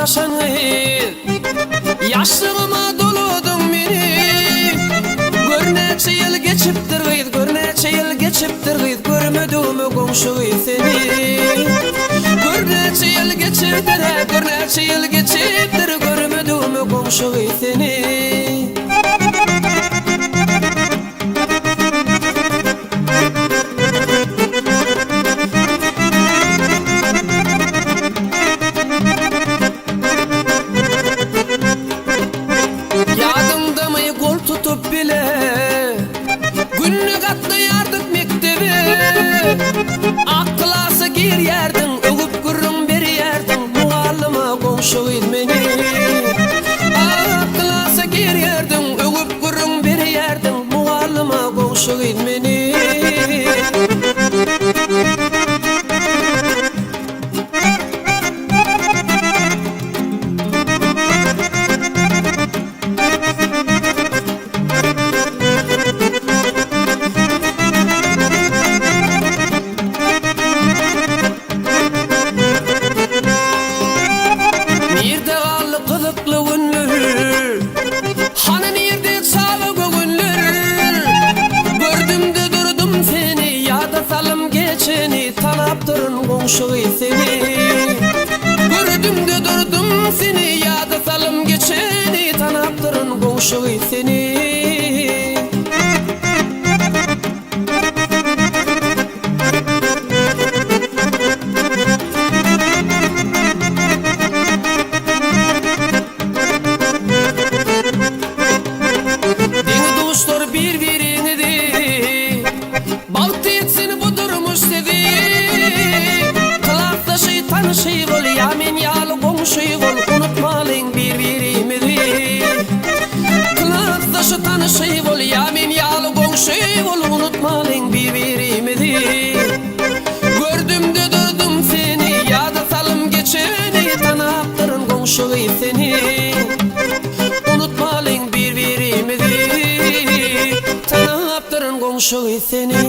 sataşan gyz Ýaşlygyma doladyň meni Gör näçe ýyl geçipdir gyz Gör näçe ýyl geçipdir gyz Görmedigime goňşy gyz seni Gör näçe ýyl geçipdir hä Gör näçe ýyl geçipdir Görmedigime goňşy gyz seni. Ýadyňdamy gol tutup bile Günde gatnaýardyk mekdebe Ak klasa girýärdiň Öwüp gürrüň berýärdiň Mugallyma goňşy gyz meni Ak klasa girýärdiň Öwüp gürrüň berýärdiň Mugallyma goňşy gyz meni. Nirde galdy gyzykly günler? Hany nirde çaga göwünler? Gördüm-de durdum seni, ýada salym geçeni, Tanapdyryn goňşy gyz seni. Gördüm-de durdum seni, ýada salym geçeni, Tanapdyryn goňşy gyz seni. Deňi-duşlar bir-biriňizi, Bagtly etsin bu durmuş sizi. Klasdaşy, tanyşy bol, ýa men ýaly goňşy bol, Unutmalyň bir-birimizi. Klasdaşy, tanyşy bol, ýa men ýaly goňşy bol, Unutmalyň bir-birimizi. Gördüm-de durdum seni, ýada salym geçeni, Tanapdyryn goňşy gyz seni. Unutmalyň bir-birimizi, Tanapdyryn goňşy gyz seni.